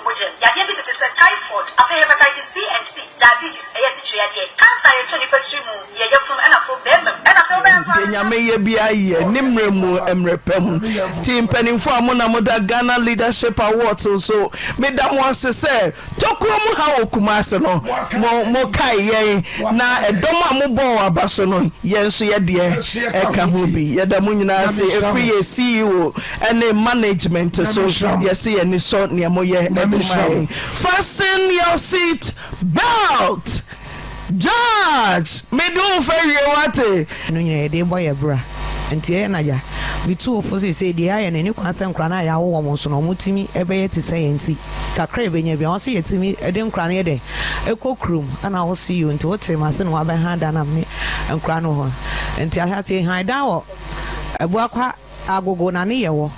wɔ mogya mu. Yadeɛ bi tete sɛ typhoid, afei hepatitis B and C, diabetes, ɛyɛ asikyire yadeɛ, cancer a yɛtɔ nipa tiri mu, yɛ yafunu ɛna afro bɛɛma mu, ɛna afei wobɛyɛ Deɛ koraa no Nyame yɛ biara yɛ ne mmerɛ mu mmerɛ pa mu. Nti mpaninfoɔ a mo na mo da Ghana Leadership Awards nso meda mo ase sɛ tokuro mu ha wɔ Kumasi no mo mo kae yɛn na ɛdɔm a mo bɔɔ aba so no yɛn nso yɛ deɛ ɛka ho bi. Yɛda mo nyinaa ase ɛfiri yɛ CEO ne management so yɛse yɛn ani sɔ nea mo yɛ de ma yɛn. Fasten your seat belt! Judge! Mede wo fa wie wate. No nyina yɛde bɔ yɛ bra nti ɛyɛ na ya metu wo fo seesei deɛ yɛayɛ no ɛni kwan sɛ nkora no a yɛawo wɔn nso no wɔn tumi bɛyɛ te sɛ yɛn nti kakra a yɛbɛnya biara wɔn se yɛtumi de nkora no yɛ dɛn ɛkɔ kurom ɛna wo se yoo nti wo te mase na wabɛha dan na me nkora no hɔ nti ahyɛaseɛ yɛhan dan wɔ Abuakwa Agogo na ne yɛ wɔ.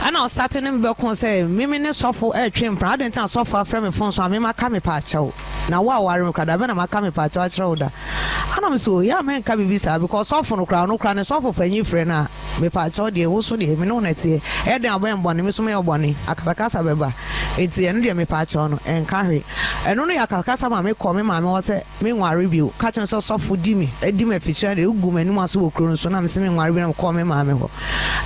Ɛna ɔstate ne me bɛko sɛ me me ne sɔfo ɛretwe mpena adɛn nti na sɔfo afrɛ me fon so a me maka mepaakyɛw na wo a woware me koraa da bɛn na maka mepaakyɛw akyerɛ wo da ɛna me se oh yɛ a menka biribi saa because sɔfo no koraa ɔno koraa ne sɔfo panyin frɛ no a mepaakyɛw deɛ wo so deɛ me ne wo na ɛteɛ ɛyɛ dɛn a wobɛyɛ me bɔne me so mɛyɛ wo bɔne akasakasa bɛba nti ɛno deɛ mepaakyɛw no ɛnka hwee ɛno no yɛ akasakasa ma mekɔ me maame hɔ sɛ Menware bio. Ka kyerɛ no sɛ ɔsɔfo di me adi me afikyire de gu m'anim ase wɔ kuro no so na mese menware bio na mekɔɔ me maame hɔ.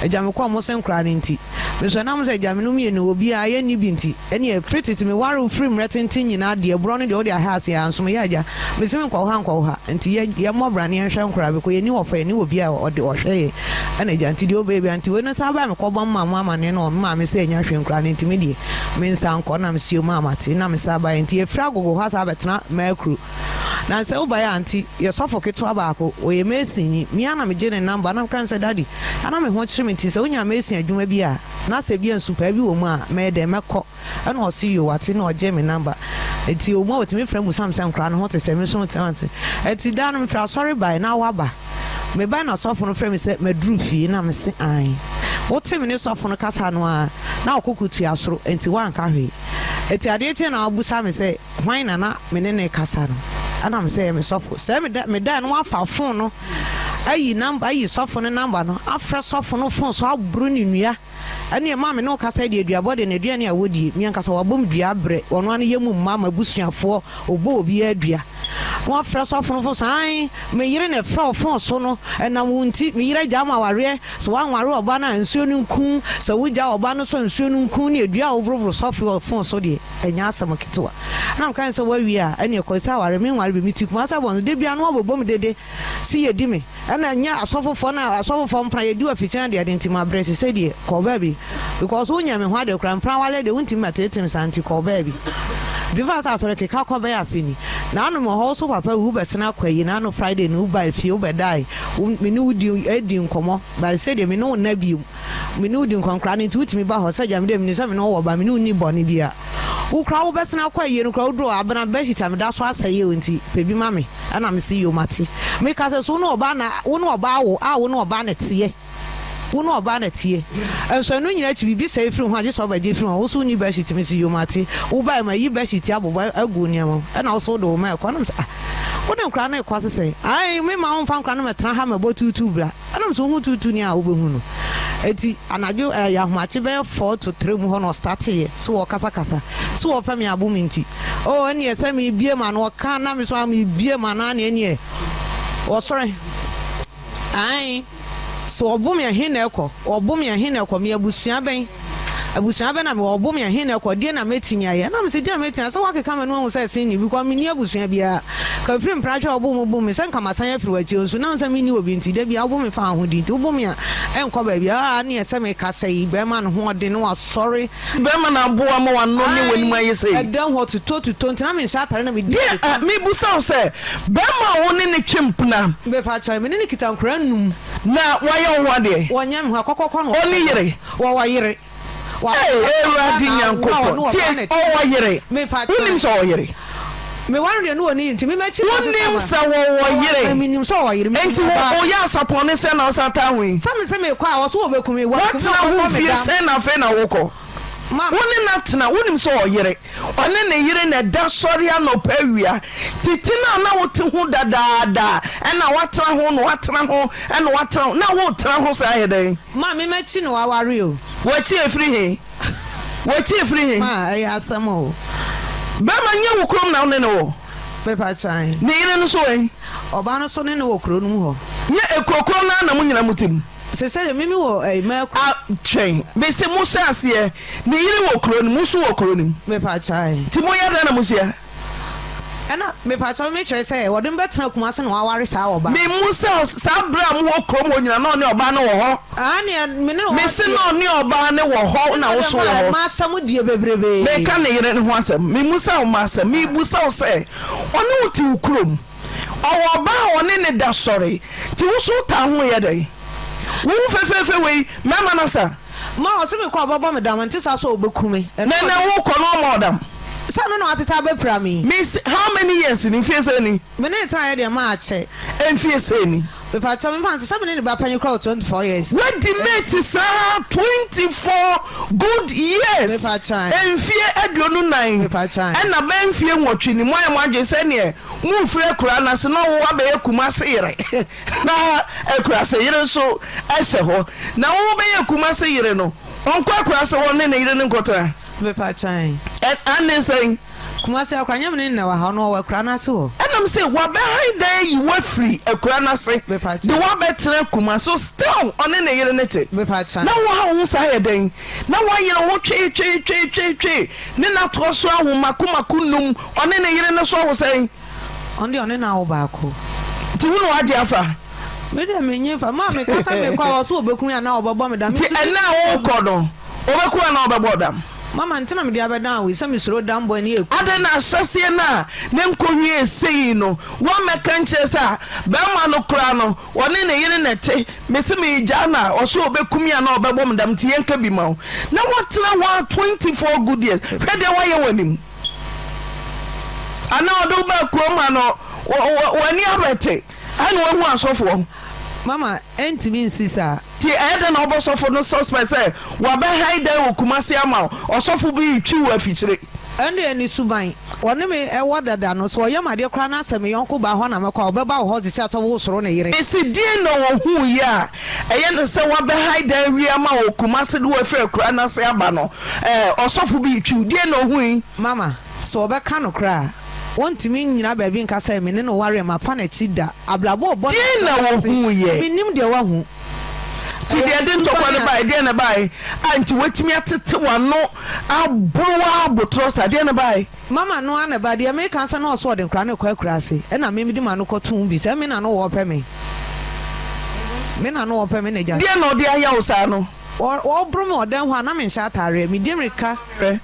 Agya mekɔɔ mo se nkoraa no nti. Me nso ɛnam sɛ agya me no mmienu obiara yɛnni bi nti ɛneɛ firi tete meware wo firi mmerɛ tenten nyinaa deɛ borɔ no deɛ wode ahɛ ase ara nso meyɛ agya mese menkɔ wo ha nkɔ wo ha nti yɛ yɛmmɔ bra na yɛnhwɛ nkoraa bɛkɔ yɛnni wɔfa yɛnni obiara a ɔde ɔhwɛ yɛn ɛna agya nti deɛ ɔbɛyɛ biara nti wei no san bae mekɔbɔ me maame amaneɛ na ɔno maame sɛ ɛnya hwee nkoraa no nti me deɛ Me nsa nkɔ na mesuo mu a mate na me sa baeɛ nti yɛfiri agogo hɔ asan abɛtena Maakuru na sɛ wobaeɛ a nti yɛ sɔfo ketewa baako ɔyɛ mason ni me ara na megye ne number na meka no sɛ daddy ana me ho kyere me nti sɛ wonya mason adwuma bi a na sɛ bia nsupaa bi wɔ mu a mɛyɛ dɛn mɛkɔ ɛna ɔse yoo wate na ɔgyee me number nti ɔmu a ɔtumi frɛ me busa me sɛ nkoraa no ho te sɛ me nso te ante nti da no mefiri asɔre baeɛ na waba Mebae na sɔfo no frɛ me sɛ maduru fie na mese aane. Wote me ne sɔfo no kasa no ara na ɔkoko tua soro enti woanka hwee. Enti adeɛ kyee na wobusa me sɛ hwan na na me ne no rekasa no ɛna mese ɛyɛ me sɔfo. Sɛ meda medae no woafa fon no ayi number ayi sɔfo no number no afrɛ sɔfo no fon so aboro ne nnua. Ɛneɛ ma me ne wo kasa yi deɛ aduabɔ deɛ n'aduane a wɔdie me ankasa wabɔ me dua abrɛ ɔno ara ne yam mma m'abusuafoɔ ɔbɔ obiara dua na wafrɛ sɔfo no fo so ae me yere na ɛfrɛ wo fon so no ɛnam wo nti me yere agyaa mo awareɛ sɛ woanware ɔba no a nsuo no nku sɛ wogyaa ɔba no so a nsuo no nku ne adua a woboroboro sɔfo wɔ fon so deɛ ɛnyɛ asɛm ketewa na meka ne sɛ woawie a ɛneɛ kɔ sɛ aware menware bi mete Kumasi abɔnten da biara na wabobɔ me dede Se yɛdi me ɛna nyɛ asɔfofoɔ na asɔfofoɔ mpena yɛdi wɔ afikyire adeade nti mabrɛ sesei deɛ kɔ baabi because wo nyɛ me ho adeɛ koraa mpena awareɛ deɛ wontimi mɛtete me saa nti kɔ baabi nti fa sɛ asɔre keka kɔ bɛyɛ afe ni na ano me hɔ wo so papa wu bɛsene akɔ ayi na ano Friday no wo baa fie wo bɛdae wo me ne wo di adi nkɔmɔ but sesei deɛ me ne wo nna biom me ne wo di nkɔmɔ koraa no nti wotumi ba hɔ sɛ gya me deɛ menim sɛ me ne wo wɔ ba me ne wo nni bɔne biara wo koraa wobɛsene akɔ ayie no koraa woduru hɔ abena bedsheet a meda so asɛe o nti pɛ bi ma me. Ɛna mese yoo mate. Meka sɛ so wo ne ɔbaa na wo ne ɔbaa wo a wo ne ɔbaa na ɛteɛ wo ne ɔbaa na ɛteɛ nso ɛno nyinaa akyi biribi sɛe firi ho a gye sɛ ɔbɛgye firi ho wo so wonni bedsheet mese yoo mate wo bae mayi bedsheet abobɔ agu wo nneɛma mu ɛna wo so wode wo ma ɛkɔ ɛna mese ah wode nkwadaa no rekɔ ase sɛn ae me ma womfa nkwadaa no mɛtena ha mɛbɔ tuutuu bra Ɛnam sɛ wohu tuutu ni a wobɛhu no nti, anadwo ɛyɛ ahomakye bɛyɛ 4 to 3 mu hɔ na ɔstarteeɛ sɛ wɔrekasakasa sɛ wɔrepɛ me abo me nti oh ɛnneɛ sɛ mebue m'ano ɔka na me nso a mebue m'ano a neɛ ɛnneɛ wɔsɔre ae sɛ wɔbo me ɛhe na ɛkɔ wɔbo me ɛhe na ɛkɔ me abusua bɛn Abusua bɛn na mewɔ? Wɔbo me a, he na ɛkɔ? Deɛn na mɛtumi ayɛ? Na mese, Deɛn na mɛtumi ayɛ? Sɛ woakeka m'anim ahu sɛ ɛsen ni, because menni abusua biara. Ka mefiri mpratwe a wobo me bo me sɛ nka masan afiri w'akyi o, nso na sɛ menni obi nti, da biara wobo me fa ahodi nti, wobo me a, ɛnkɔ baabi. Ah, neɛ sɛ mekasa yi, bɛrima no ho ɔden na wasɔre. Bɛrima no aboa ma w'ano ne w'anim ayɛ sei. Ae, ɛdam hɔ tutɔ tutɔ nti na menhyɛ atare na medi Deɛ, mirika. mebusa wo sɛ, bɛrima a wo ne no twe mpena. Mepakyɛw, me ne no kita nkwadaa nnum. Na wayɛ wo ho adeɛ? Wɔnyɛ me ho akɔkɔkɔ na Ɔne yere? Wɔwɔ yere. Ei Awurade Nyankopɔn, tie, ɔwɔ yere. Wonim sɛ ɔwɔ yere? Wonim sɛ wɔwɔ yere? Enti wo woyɛ asapɔn ne sɛn na wosan taa ho yi? Woatena ho mfie sɛn na afei na wokɔ? Wo ne no atena, wonim sɛ ɔwɔ yere. Ɔne ne yere na ɛda sɔre anɔpa awia. Tete no a na wote ho dadaada ɛna woatena ho na woatena ho ɛna woatena ho na woretena ho saa yɛ dɛn? Maame m'akyi na waware o. W'akyi efiri he? W'akyi firi he? Ma ɛyɛ asɛm o. Bɛrima nyɛ wo kurom na wo ne no wɔ? Mepa kyan. Ne yere no so ɛ? Ɔbaa no so ne no wɔ kuro no mu hɔ. Nyɛ ekuro korɔ no ara na mo nyina mo te mu? Sesei deɛ me me wɔ ɛyi mɛko. A twɛn, mese mo hyɛ aseɛ, ne yere wɔ kuro no mu, wo so wɔ kuro no mu? Mepa kyan. Nti mo yɛ dɛn na mo hyia? Ɛna mepakyɛw me kyerɛ sɛ wɔde me bɛtena Kumasi na waware saa ɔbaa. Me mmusa wo saa berɛ a mo wɔ kurom hɔ nyina na ɔne ɔbaa no wɔ hɔ? Aa neɛ me ne no wɔ Me se na ɔne ɔbaa no wɔ hɔ na wo so wɔ hɔ. M'asɛm deɛ bebrebee. Me ka ne yere no ho asɛm me mmusa wo m'asɛm me busa wo sɛ ɔne wo te wo kurom ɔwɔ ɔbaa a ɔne no da sɔre nti wo so wo taa ho yɛ dɛn wo ho fɛfɛɛfɛ wei mɛma no asa. Ma ɔse me kɔ a ɔbɛbɔ me dam nte saa so a ɔbɛku me. Nɛ nɛ wo kɔ na ɔma wo dam. Sɛ ɛno na watete abɛpira me yi. Me se how many years ni mfie sɛn ni. Me ne no tenaeɛ deɛ maakyɛ. Mfie sɛn ni. Mepakyɛw memfa no sɛ sɛ me ne ne ba panyin koraa wɔ 24 years. Wadi mate saa 24 good years. Mepakyɛw. Mfie 24. Mepakyɛw. Ɛna bɛyɛ mfie nwɔtwe ni moayɛ mo adwene sɛ neɛ morefiri akuraa no ase na wo abɛyɛ Kumase yere. Na akurase yere nso hyɛ hɔ. Na wo bɛyɛ Kumase yere no, ɔnkɔ akurase hɔ ne ne yere no nkɔtena? Mepa kyan. Ɛ, ane sɛn? Kumase akora, nyɛ me ne no na ɛwɔ ha, ɔno ɔwɔ akura no ase hɔ. Ɛna me se, wabɛhan dan ayi wo afiri akura no ase Mepa de kyan. wo abɛtena Kumase, so still ɔne ne yere no te? Mepa kyan. Na wo ha wo ho saa yɛ dɛn? Na woayere wo ho twee twee twee twee twee ne no atoa so awo mako mako num, ɔne ne yere no so awo sɛn? Ɔno deɛ ɔne no awo baako. Nti wo na wagye afa? Me deɛ menye nfa. Maa meka sɛ mekɔ a ɔse ɔbɛku me anaa ɔbɛbɔ me dam. Nti ɛnnɛ a wokɔ no ɔbɛku wo anaa ɔbɛbɔ wo dam? Mama nti na mede abɛdan wo yi sɛ mesuro dambɔ ne eku. Adɛn na ahyɛseɛ no a ne nkɔwiee sei no woammɛka nkyerɛ sɛ a bɛrima no koraa no ɔne ne yere na ɛte mese meregyaa no a ɔse ɔbɛku me anaa ɔbɛbɔ me dam nti yɛnka bi ma wo na woatena hɔ ara 24 good years hwɛ deɛ woayɛ w'anim. Anaa ɔde wo baa kurom ha no w'ani abɛte ɛna wahu asɔfoɔ. Mama ɛntumi nsi saa. Nti ɛyɛ dɛn na wobɔ sɔfo no suspect sɛ wabɛhan dan wɔ Kumasi ama wo, ɔsɔfo bi retwi wo afikyire. Ɛndeɛ ne suban, ɔne me wɔ dada no, sɛ ɔyɛ me adeɛ koraa na sɛ me yɔnko baa hɔ na mɛkɔ a, ɔbɛba wo hɔ te sɛ sɛ wosoro ne yere. Mese deɛn na ɔhuuiɛ a ɛyɛ no sɛ wabɛhan dan awie ama wo wɔ Kumasi de wo afiri akuraa no ase aba no, ɛɛ ɔsɔfo bi retwi wo, deɛn na ɔhui? Mama, sɛ ɔbɛka nokorɛ a, ɔntumi nnyina baabi nka sɛ me ne no wareɛ, mafa n'akyi da. Abrabɔ a ɔbɔ no Deɛn na akuraa no ase, ɔhuiɛ? mennim deɛ wahu. Nti Ɛyɛ deɛ ne ɛde ntɔkwa suban no a. baeɛ, deɛn na ɛbaeɛ a nti watumi atete w'ano aboro wo ara abotorɔ saa, deɛn na ɛbaeɛ? Mama no ara na ɛbaeɛ, deɛ meka sɛ na ɔse ɔde nkwadaa no rekɔ akuraase, ɛna me mede m'ano kɔtoo mu bi sɛ me na no wɔpɛ me, me na no wɔpɛ me na gya. Deɛn na ɔde ayɛ wo saa no? Wɔboro me wɔ dan hɔ a na menhyɛ ataareɛ, medi mmirika. Hwɛ.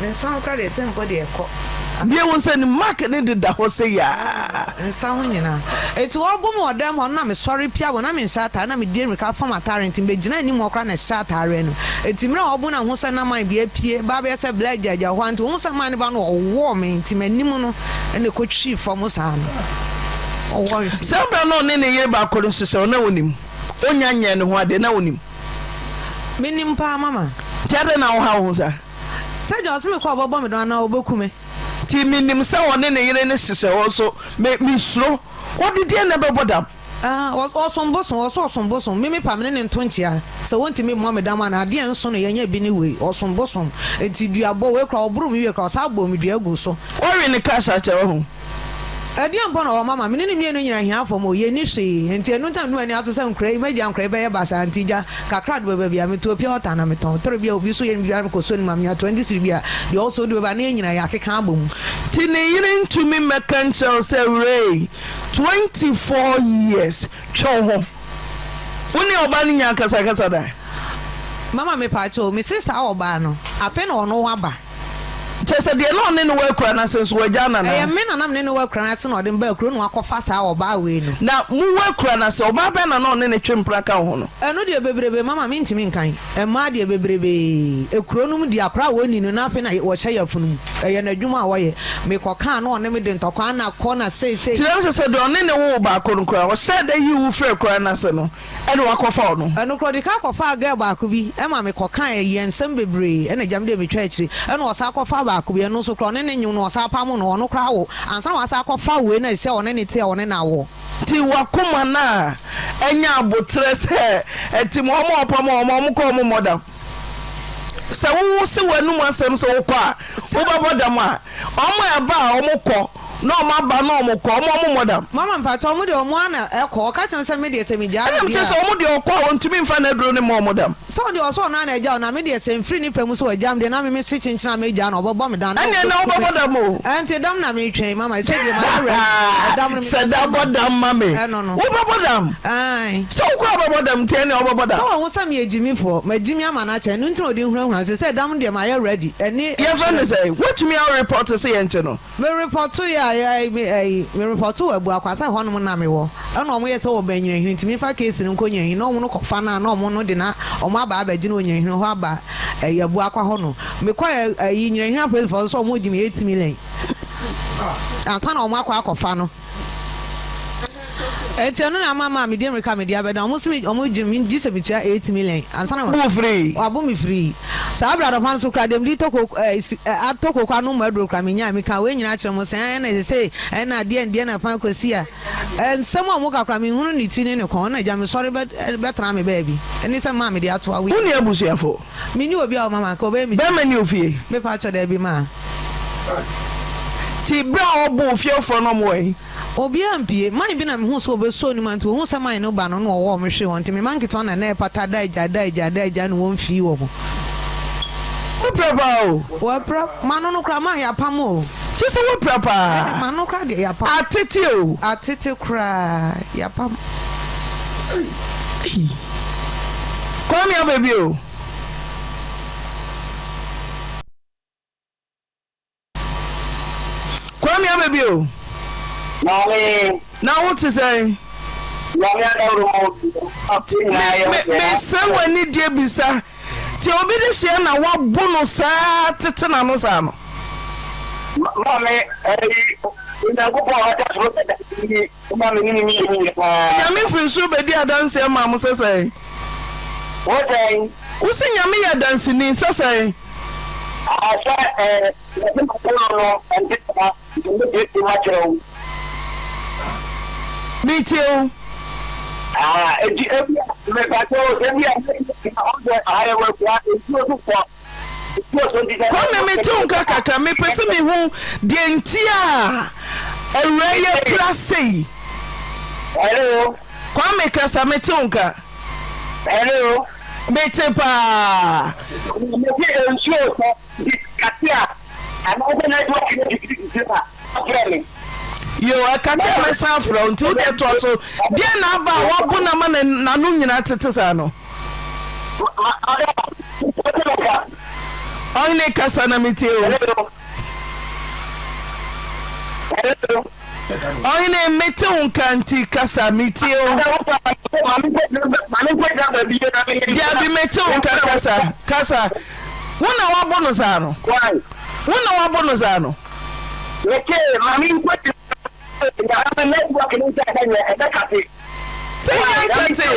Me nsa ho koraa deɛ sɛ mpo deɛ ɛkɔ. Bie wo nsa nim mark no deda hɔ sei aa. Nsa ho nyinaa. Enti wɔbɔ me wɔ dan mu hɔ no na mesɔre pia wɔn na menhyɛ ataare na medi mmirika fam ataare nti mebɛgyina anim hɔ koraa na ɛhyɛ ataareɛ no. Enti mmerɛ a wɔbo no a mehu sɛ na man bi apue ba abɛyɛ sɛ black gyaagyaa hɔ a nti wɔhu sɛ man no ba no wɔwɔɔ me nti m'anim no na ɛkɔtwii fam saa no. Wɔwɔɔ me nti. Saa berɛ no ɔne ne yere baako no hyehyɛ wo na wonim? Ɔnnya nyɛɛ ne ho adeɛ na wonim? Menim paa mama. Nti adɛn na woha wo ho saa? Sɛ gya ɔse mekɔ a ɔbɛbɔ me dɔn anaa ɔbɛku me. Nti menim sɛ ɔne ne yere no hyehyɛ hɔ nso me mesuro. Ɔde deɛn na ɛbɛbɔ dam? Ah, ɔsom bosom, ɔse ɔsom bosom. Me mepa me ne no nto nkyea. Sɛ ɔntumi mmɔ me dam anaa adeɛ nso no yɛnyɛ bi ne wei. Ɔsom bosom. Nti duabɔ wei koraa ɔboro me wie koraa ɔsan bɔɔ me dua guu so. Woawe ne cash akyɛ wahu. Ɛdeɛn mpo na ɔwɔ mama me ne no mmienu nyina ahiafoɔ ma o, yɛnni hwee, nti ɛno nti na mede m'ani ato sɛ nkora yi, mɛgya nkora yi bɛyɛ basaa, nti gya kakra de bɛba biara metɔ pure water na metɔn, tɔrɔ bi a obi nso yɛ no biara mekɔsɔ ne mu a menya 20 cedi bi a, deɛ ɔwɔ sɛ ɔde bɛba na yɛn nyina yɛakeka abɔ mu. Nti ne yere ntumi mmɛka nkyerɛ wo sɛ Ray, 24 years, twe wo ho. Wo ne ɔbaa no nnya akasakasa da? Mama mepaakyɛw, mese saa ɔbaa no, afei na ɔno waba. Kyerɛ sɛ, deɛ na ɔne no wɔ akura no ase nso, wagyaa no anaa? Ɛyɛ me na na me ne no wɔ akura no ase na ɔde me baa kuro na wakɔfa saa ɔbaa wei no. Na mowɔ akura no ase, ɔbaa bɛn na na ɔne no twe mpena ka wo ho no? Ɛno deɛ bebrebe, mama mentumi nkan. Mmaa deɛ bebrebee. Ekuro no mu deɛ, akwadaa a wɔnni no na afei na wɔhyɛ yafunu mu. Ɛyɛ n'adwuma a ɔyɛ. Mekɔkaa na ɔne me de ntɔkwa na kɔ na sei sei. Kyerɛ sɛ, deɛ ɔne no woo baako no koraa, ɔhyɛɛ da yii wo firii akura no ase no, Ɛna wakɔfa ɔno. Ɛno koraa ɔde ka kɔfaa girl baako bi ma me kɔ kae yɛn nsɛm bebree ɛna gya me deɛ metwa akyire ɛna ɔsan kɔfaa baako bi ɛno nso koraa ɔne no nyew no ɔsan pamo no ɔno koraa awo ansa na wasan akɔfa wei na ɛsɛ ɔne no te a ɔne no awo. Nti wakoma no a anya aboterɛ sɛ ɛte mu wɔn a wɔpamo wɔn wɔn kɔ wɔn mmɔ dam. Sɛ wo se w'anum asɛm sɛ wokɔ a wobɛbɔ dam a, wɔn a ɛba a wɔkɔ na wɔn aba na wɔn kɔ, wɔn wɔn mmɔ dam. Mama mpakyɛw wɔn deɛ wɔn ara na ɛkɔ, ɔka kyerɛ me sɛ me deɛ sɛ megyaa Ɛna no mekyerɛ deɛ sɛ a. wɔn deɛ ɔkɔ a wɔntumi mfa n'aduro no mmɔ wɔn dam. Sɛ ɔno deɛ ɔsɛ ɔno ara na agya o, na me deɛ sɛ mfiri ne pɛ mu sɛ wagya me deɛ na me me se kyenkyen a megyaa no ɔbɛbɔ me dan na Ɛnneɛ na ɔbɛku me. wobɛbɔ dam o. Ɛnti dam na metwɛn mama sɛ deɛ mayɛ ready ɛdam no mepɛ Hyɛ sɛ da mba. bɔ dam ma me. Ɛno no. Wobɛbɔ dam? Ae. Sɛ wokɔ a wobɛbɔ dam nti ɛnneɛ wobɛbɔ Sɛ dam. wahu sɛ meyɛ gyimifoɔ, magyimi ama no akyɛ, ɛno nti na ɔde hunahuna sɛ sɛ dam deɛ mayɛ ready ɛne Yɛfrɛ no ɛkyerɛ. sɛn? Woatumi a report sɛ yɛnkye no? Me repɔto yɛ a yɛ me ɛyi me repɔto wɔ Abuakwa sɛ hɔnom na me wɔ ɛna ɔmo yɛ sɛ wɔ bɛn Nyinahini nti me nfa case no nkɔ Nyinahini na ɔmo no kɔ fa no a na ɔmo no de na ɔmo aba abɛgye no wɔ Nyinahini hɔ aba ɛyi Abuakwa hɔ nom me kɔ ɛ ɛyi Nyinahini apolisifoɔ nso ɔmo gye me 8 million ansa na ɔmo akɔ akɔ fa no ɛnti ɛno na ama ma me di mmirika me de abɛdan ɔmo se me ɔmo gye me gye sɛ me tua 8 million ansa na Bo firii. wabo me firii. Saa berɛ anɔpa nso koraa deɛ mede tɔ kooko ɛɛ si ɛ atɔ kooko anom aduro koraa menyae. Mekaa wei nyinaa kyerɛ mo sɛ ɛɛ na seesei ɛna deɛn deɛn na ɛfa kɔsi a ɛ nsɛm a wɔka koraa menhunu ne ti ne ne kɔn. Ɛna agya mesɔre bɛ bɛtena me baabi. Ɛne sɛ maa mede ato awo yi. Wonni abusuafo? Menni obi a ɔma ma anka ɔbɛyɛ me ti. Bɛrima nni wo fie? Mepa kyɛw daabi maa. Nti berɛ a wɔboo fiefoɔ no wɔn wɔ he? Obiara ampue. Man bi na mehuu sɛ wɔbɛsoo ne mu a, nti wɔhuu sɛ man no ba no na wɔwɔɔ me hwee hɔ. Nti me mma nketewa na na ɛpata da agya, da agya, da agya ne wɔn fii wɔ hɔ. Wopira paa o. Wɔapira. M'ano no koraa, man, yɛapam o. Kyerɛ sɛ woapira paa. Ɛne m'ano koraa deɛ, yɛapam. Atete o. Atete koraa, yɛapam. Ei. Kwame aba bio. Kwame aba bio. Maame. Na wo te sɛn? Nyame adaworo mu Mesrɛ w'ani die bisa. Nti obi de hyeɛ na wabo no saa tete n'ano saa no. Maame ɛyi Onyankopɔn a ɔte soro bɛda yi ma me ne ne mmienu nyinaa. Nyame firi soro bɛdi adanseɛ maa mo sɛ sɛn? Wo sɛn? Wo se Nyame yɛ danseni sɛ sɛn? Ah sɛ eh yɛde ma wo no no ɛnte saa nti me tietie ma kyerɛ wo. Me tie wo. Ah enti ebia me pa kyɛ wo sɛ ebia na ɔn sɛ aha yɛ wɔ akura nsuo so fɔ nsuo so nti sɛ. Kwame me te wo nka kakra me pɛ sɛ me hu deɛ nti a awura yi apira sei. Hello. Kwame kasa me te wo nka. Hello. Mete paa. Mese nsuo retɔ nti kate a anaasɛ network no twitwiritwitwi a frɛ me. Yoo ɛkate a mɛsan afrɛ wo nti wo deɛ toa so. Deɛn na aba a woabo no ama n'ano nyinaa tete saa no? Madam, wote me nka? Ɔhene kasa na metie o. Hello. Hello. Ɔhene mete wo nka nti kasa metie o. Dabi mete wo nka kasa kasa. Wo na wabo no saa no. Wo na wabo no saa no. Mete maame nkɔ network ni nsa ɛnyɛ ɛbɛkate. Sɛ nya nkate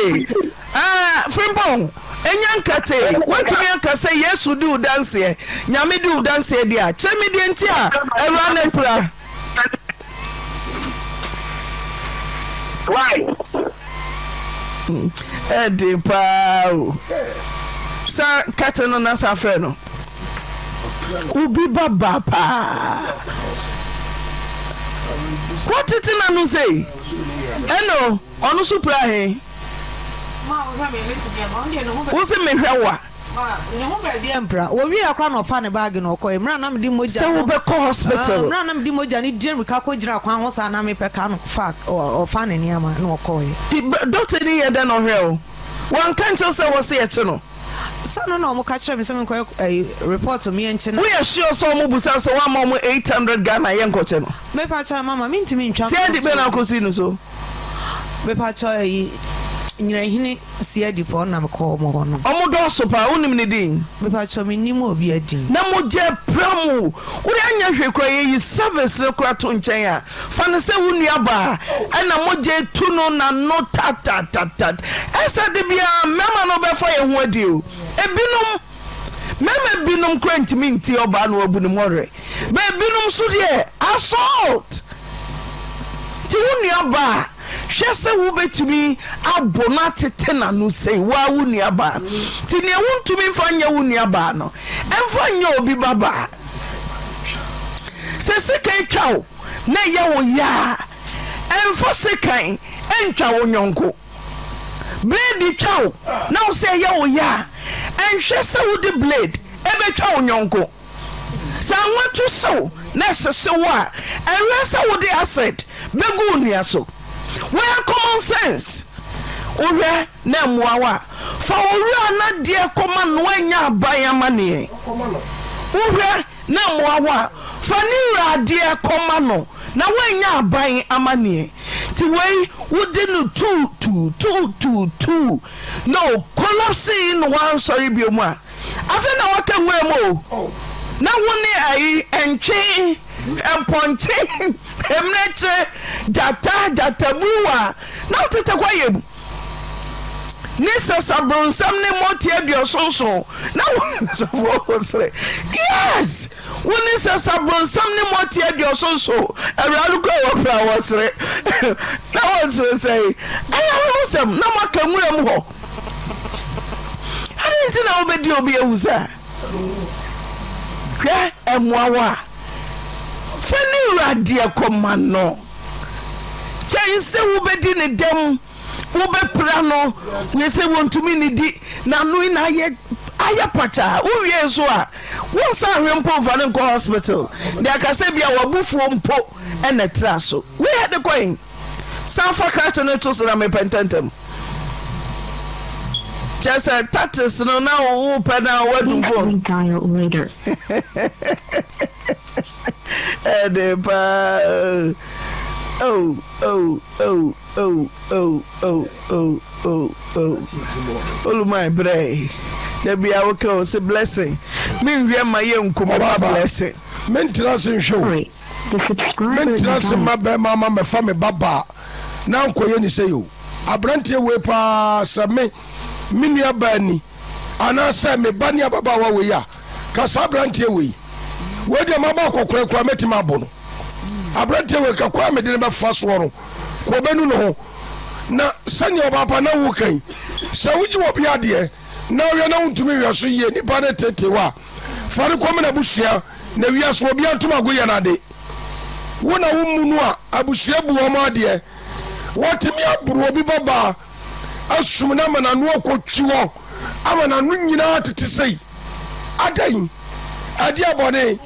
ah Frimpong nya nkate woatumi aka sɛ Yesu di wo danseɛ Nyame di wo danseɛ deɛ a kyerɛ me deɛ nti a awura no apira. Why? Ɛden paa o. Sa kate no na sa frɛ no. Obi ba ba paa. Woatete n'ano sei? Ɛno, ɔno so pira he? Wo se mehwɛ wo a. Ne ho baabi ampira. Wɔwieɛ koraa na ɔfaa ne baage na ɔkɔeɛ. Mmerɛ a na mede mogya Sɛ no. wobɛkɔ hospital. Mmerɛ a na mede mogya no di mmirika kɔgyinaa kwan ho saa na mepɛ kaa no ɔfaa ɔfaa ne nneɛma na ɔkɔeɛ. Nti dɔkta ni yɛ dɛn na ɔhwɛɛ wo? Wanka nkyerɛ wo sɛ wɔse yɛkye no? Sɛ no na ɔmo ka kyerɛ me sɛ menkɔyɛ ɛyi report me yɛnkye no. Woyɛ sure sɛ ɔmo busa wo sɛ woamma ɔmo 800 Ghana yɛnkɔkye no? Mepakyɛw mama mentumi ntwa Sɛ adi bɛn na akɔsi no so? Mepakyɛw ɛyi Nyinahene Siadipɔ na mekɔɔ ɔmo hɔ no. Ɔmo dɔɔso paa, wonim ne din? Mepakyɛw mennim obia din. Na mogya apira mo, wode anyɛ hwee koraa yɛyi service no koraa to nkyɛn a, fa no sɛ wo nua baa ɛna mogya etu no n'ano tatatatat ɛsɛ de biara mmarima no bɛfa yɛn ho adi o ebinom mmarima binom koraa ntumi nti ɔbaa no abu ne mmɔwerɛ bɛ ebinom nso deɛ assault nti wo nua baa. Hwɛ sɛ wobɛtumi abo no atete n'ano sei, wo ara wo nuabaa. Nti deɛ wontumi mfa nyɛ wo nuabaa no, mfa nyɛ obi babaa. Sɛ sekan twa wo na ɛyɛ wo ya a, mfa sekan ntwa wo yɔnko. Blade twa wo na wo sɛ ɛyɛ wo ya a, nhwɛ sɛ wode blade bɛtwa wo yɔnko. Sɛ anwa tu hyew na ɛhyehye wo a, ɛnhwɛ sɛ wode acid bɛgu wo nua so. Woyɛ common sense. Wohwɛ na ɛmmoa wo a, fa wo wura no adeɛ kɔma no anya aban amaneɛ. Wohwɛ na ɛmmoa wo a, fa ne wura adeɛ kɔma no na woanya aban amaneɛ. Nti wei wode no tuu tuu tuu tuu tuu na o collapse na wansɔre bio mu a, Afei na waka nwura mu o, na wo ne ayi, ntwe, mpɔnkye, mmirekyire, gyata, gyataburuwa, na wotete kwaeɛ mu. Ne sasabronsam ne mmɔte aduɔsonson, na wo sɔfoɔ wo sere. Yes! Wo ne sasabronsam ne mmɔte aduɔsonson, awura no kura wɔ kura wɔ sere. Na wɔsere sɛe. Ɛyɛ awerɛhosɛm, na moaka nwura mu hɔ. Adɛn nti na wobɛdi obi awu saa? Hwɛ mmoawa a, fa ne wura deɛ kɔma no kyɛn sɛ wobɛdi ne dɛm, wobɛpira no, yɛ sɛ wɔntumi nnidi, n'ano yi na ayɛ ayɛ pakyaa. Wowie nso a, wonsan hwɛ mpo mfa no nkɔ hospital de aka sɛ bi a w'abufuo mpo na ɛtra so. Wei ɛde kɔn. San fa krakye no to so na mepɛ ntɛmntɛm. Kyerɛ sɛ tactics no na wopɛ na woadum phone. Ɛde paa. Oh, oh, oh, oh, oh, oh, oh, oh, oh. Olumai brɛ. Da bia woka o se blessing. Menhwɛ ma yɛ nku me ba blessing. Mentena ase nhwɛ o. Mentena ase mma bɛrima ama mɛfa me ba baa na nkɔyɛ ne sei o. Aberanteɛ wei paa sɛ me me nua baa ni anaasɛ me ba ne ababaawa wei a ka saa aberanteɛ wei wei deɛ maba akɔkora koraa mɛtumi abo no. Aberanteɛ wei ka kwan a mede no bɛfa soɔ no ka ɔbɛnu ne ho na sɛnea ɔbaapa na woka yi sɛ wogye wɔ bi adeɛ na wohwɛ na wontumi nhwɛ so yie nipa no tete wo a fa no kɔma n'abusua Na wiase obia ntomago yɛ n'ade. Wo na wo mmu no a abusua bu wɔn adeɛ. Watumi aboro obi babaa asum no ama n'ano akɔtwi hɔ ama n'ano nyinaa tete sei. Adɛn? Ɛdeɛ bɔne?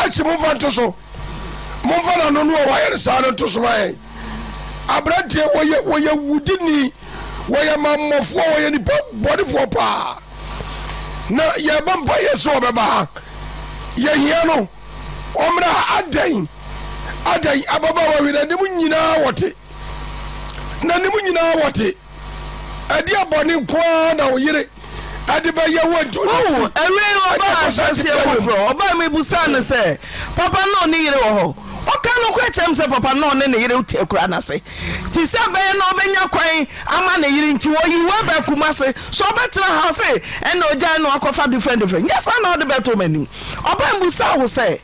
Akyi momfa nto so. Momfa n'ano no a wayɛ no saa no nto so ma yɛn. Aberanteɛ wɔyɛ wɔyɛ wudini, wɔyɛ mammɔfoɔ, wɔyɛ nipa bɔnefoɔ paa. Na yɛbɔ mpaeɛ sɛ ɔbɛba ha. Yɛhia no. Ɔmmra ha. Adɛn? Adɛn? Ababaawa wei n'anim nyinaa wɔte. N'anim nyinaa wɔte. Ɛdeɛ bɔne nko ara na wo yere ɛde bɛyɛ wo nti. Wohu, awiei no ɔbaa ahyɛaseɛ foforɔ. Ɔbaa mebusaa no sɛ, Papa na ɔne yere wɔ hɔ? Ɔkaa nokorɛ kyerɛɛ me sɛ papa na ɔne ne yere te akuraa no ase. Nti sɛ ɛbɛyɛ na ɔbɛnya kwan ama ne yere nti ɔyii wei baa Kumase sɛ ɔbɛtena ha. Ɔse ɛnna ɔgyae no akɔfa different different. Nyɛ saa na ɔde bɛtoo m'anim. Ɔbaa mebusaa wo sɛ,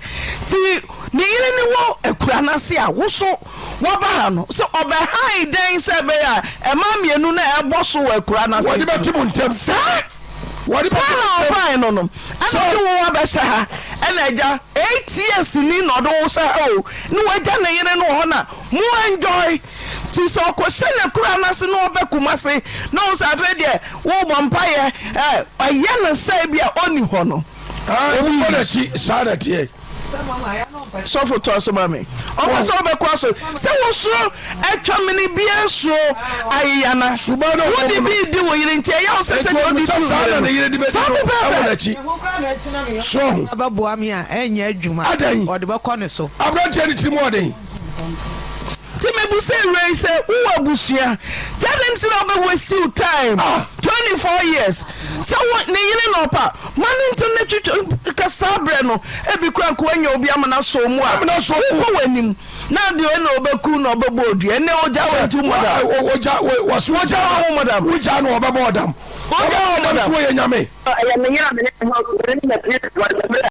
nti ne yere ne wɔ akuraa no ase a wo so woaba ha no, sɛ ɔbɛhae dɛn sɛ ɛbɛyɛ a mmaa mmienu no a ɛbɔ so wɔ akuraa no ase Wɔde nti bɛte no? mo ntam. Saa! Wɔde Paa bɛte na mo ntam. ɔfae no no, ɛna Sɛ. ɔde wo abɛhyɛ ha, ɛna agya 8 years ni na ɔde wo hyɛ ha o, na wagya ne yere no wɔ hɔ na mo enjoy, nti sɛ ɔkɔhyɛ n'akura no ase na ɔba Kumasi na ɔhu sɛ afei deɛ wobɔ mpaeɛ ɛ, ɛyɛ no sɛ ebia ɔnni hɔ no, Ɛɛ, obi wokɔ n'akyi, saa na ɛteɛ. Sɔfo toa so ma me. Ɔpɛ sɛ ɔbɛkɔ aso sɛ wosuro atwa mene biara suro ayeyana. Suban no Wode wɔ mu bi no. redi wo yere nti ɛyɛ wo sɛ Enti sɛdeɛ ɔnim wode sɛ di wo saa yere na no. ne yere de bɛdi Saa no wɔ pɛpɛɛpɛ. n'akyi. So ahu? Bɛboa me a, ɛnyɛ adwuma. Adɛn? Ɔde bɛkɔ ne so. Aberanteɛ no tirim ɔden. Nti mebisa awura yi sɛ wowɔ abusua nti adɛn nti na wobɛ waste wo time Ah! 24 years sɛ wo ne yere na ɔpa ma ne nti ne twetwe ka saa berɛ no ebi kora nka wanya obi ama no asɔ mu a Amena asɔ mu. wokɔ w'anim na deɛ ɔne ɔbɛku na ɔbɛbɔ odua ɛnɛ ogya wɔ nti mmɔ dam Ogya wɔso Ogya wɔ ho mmɔ dam. Wogya no ɔbɛbɔ ɔdam. Ogya wɔ Ɔbɛbɔ mmɔ ɔdam dam. so wɔyɛ nyame. Ɛyɛ me yere a me ne no me ne no pie wɔ mmerɛ.